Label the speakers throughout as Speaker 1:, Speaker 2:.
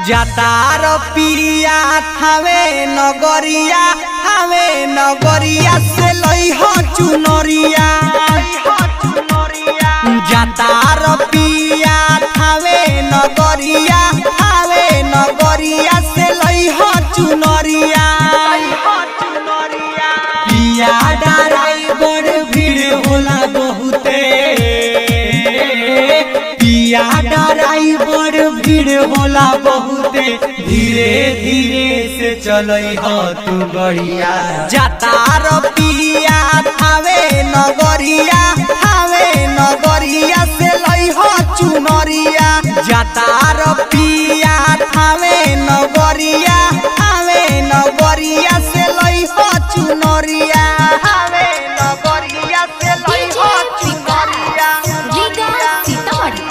Speaker 1: जातार पिया थावे नगरिया, थावे नगरिया से लई हो चुनरिया। जातार पिया थावे नगरिया, थावे नगरिया से लई हो चुनरिया। पिया डराइवर भीड़ होला बहुते, पिया डराइवर भीड़ होला बहुते, धीरे धीरे से चलई हो तू गड़िया। जातार पिया थावे नगरिया, थावे नगरिया से लई हो चुनरिया। जातार पिया थावे नगरिया, थावे नगरिया से लई हो चुनरिया। थावे नगरिया से लई हो चुनरिया।
Speaker 2: रीगा सीतामढ़ी।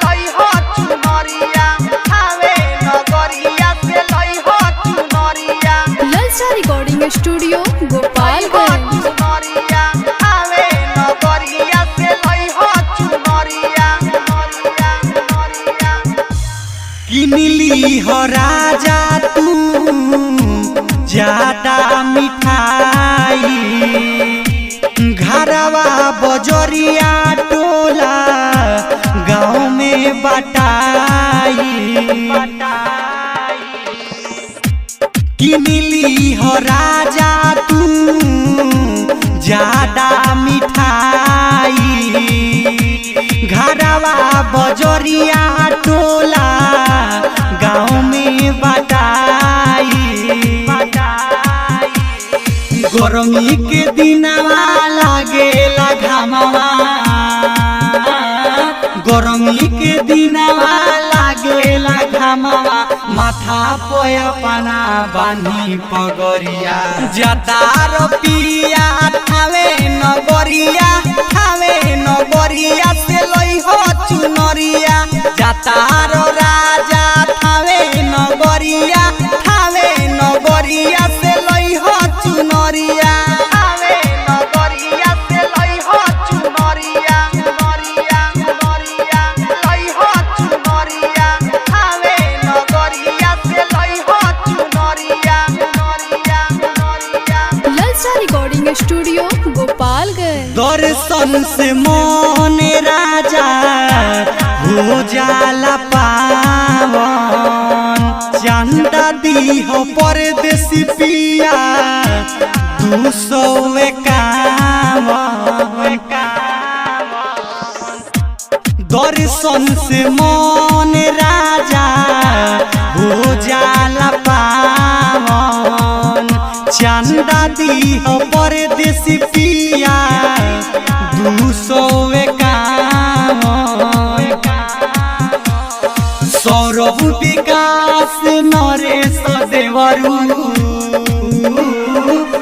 Speaker 1: लई हो चुनरिया, थावे नगरिया से लई हो चुनरिया।
Speaker 2: ललसा रिकॉर्डिंग स्टूडियो गोपालगंज।
Speaker 1: चुनरिया, थावे नगरिया से लई हो चुनरिया। किनली हो राजा तू ज्यादा मिठाई, घरवा बजरिया टोला गाँव में बटाई। किनली हो राजा तू ज्यादा मिठाई, घरवा बजरिया टोला गाँव में बटाई। गर्मी के दिनवा लागेला घामवा, गर्मी के दिनवा लागेला घामवा, माथा पोया पना बानी पगरिया। जातार पिया थावे नगरिया, थावे नगरिया से लई हो चुनरिया। जातार राजा थावे नगरिया, थावे नगरिया से लई हो चुनरिया। थावे नगरिया से लई हो चुनरिया, नरिया नरिया लई हो चुनरिया। थावे नगरिया से लई हो चुनरिया, नरिया नरिया।
Speaker 2: ललसा रिकॉर्डिंग स्टूडियो गोपालगंज।
Speaker 1: दर्शन से मन राजा हो जाला पावन, चंदा दी हो परदेसी पिया 251। दर्शन से मन राजा हो जाला पावन, चंदा दी हो परदेसी पिया 251। सौरभ विकास नरेश देवरू,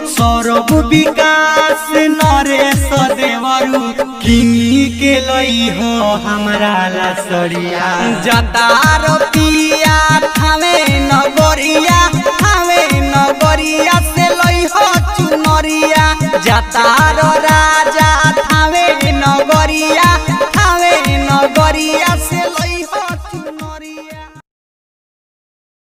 Speaker 1: सौरभ विकास नरेश देवरू, किनी के लई हो हमरा ला सड़िया। जातार पिया थावे नगरिया, थावे नगरिया से लई हो चुनरिया। जातार